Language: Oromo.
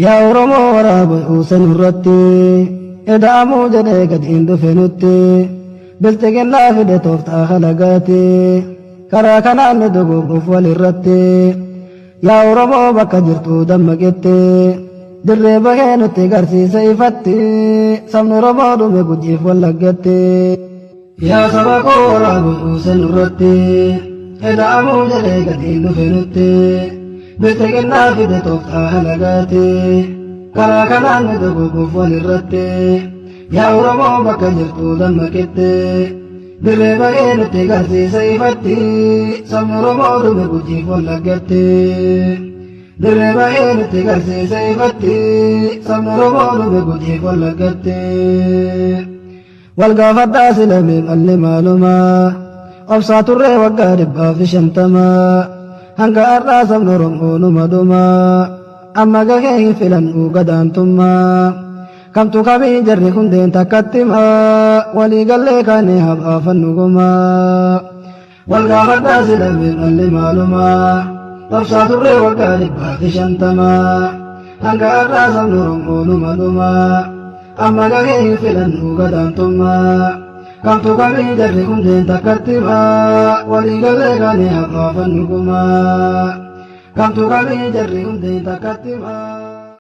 Yaa Oromoo waraaba uusan irratti eda'amuu jedhee gad hin dhufe nutti bilxiginnaa fide tooftaa halagaati karaa kanaan nu dogoggoof wal irratti yaa Oromoo bakka jirtu dammaqitti dirree bahee nutti garsiisa ifatti sabni Oromoo dhume gujiif wallaggatti. Yaa saba koo waraaba uusan irratti eda'amuu jedhee gad hin dhufe nutti bilxiginnaa fide tooftaa halagaati karaa kanaan nu dogoggoof wal irratti yaa Oromoo bakka jirtu dammaqitti dirree bahee nutti garsiisa ifatti sabni Oromoo dhume gujiif wallaggatti. Dirree bahee nutti garsiisa ifatti sabni Oromoo dhume gujiif wallaggatti. Wal gaafadhaa silamee malli maalumaa obsaa turree waggaa 150 hanga har'aa sabni Oromoo numa dhumaa amma gahee hin filannu gadaantummaa kamtu kamii jarri hundeen takkatti maa walii gallee kaanee habaafannu gumaa. Wal gaafadhaa silamee malli maalumaa obsaa turree waggaa 150 hanga har'aa sabni Oromoo numa dhumaa amma gahee hin filannu gadaantummaa kamtu kamii jarri hundeen takkatti maa walii gallee kaanee habaafannu gumaa kamtu kamii jarri hundeen takkatti maa.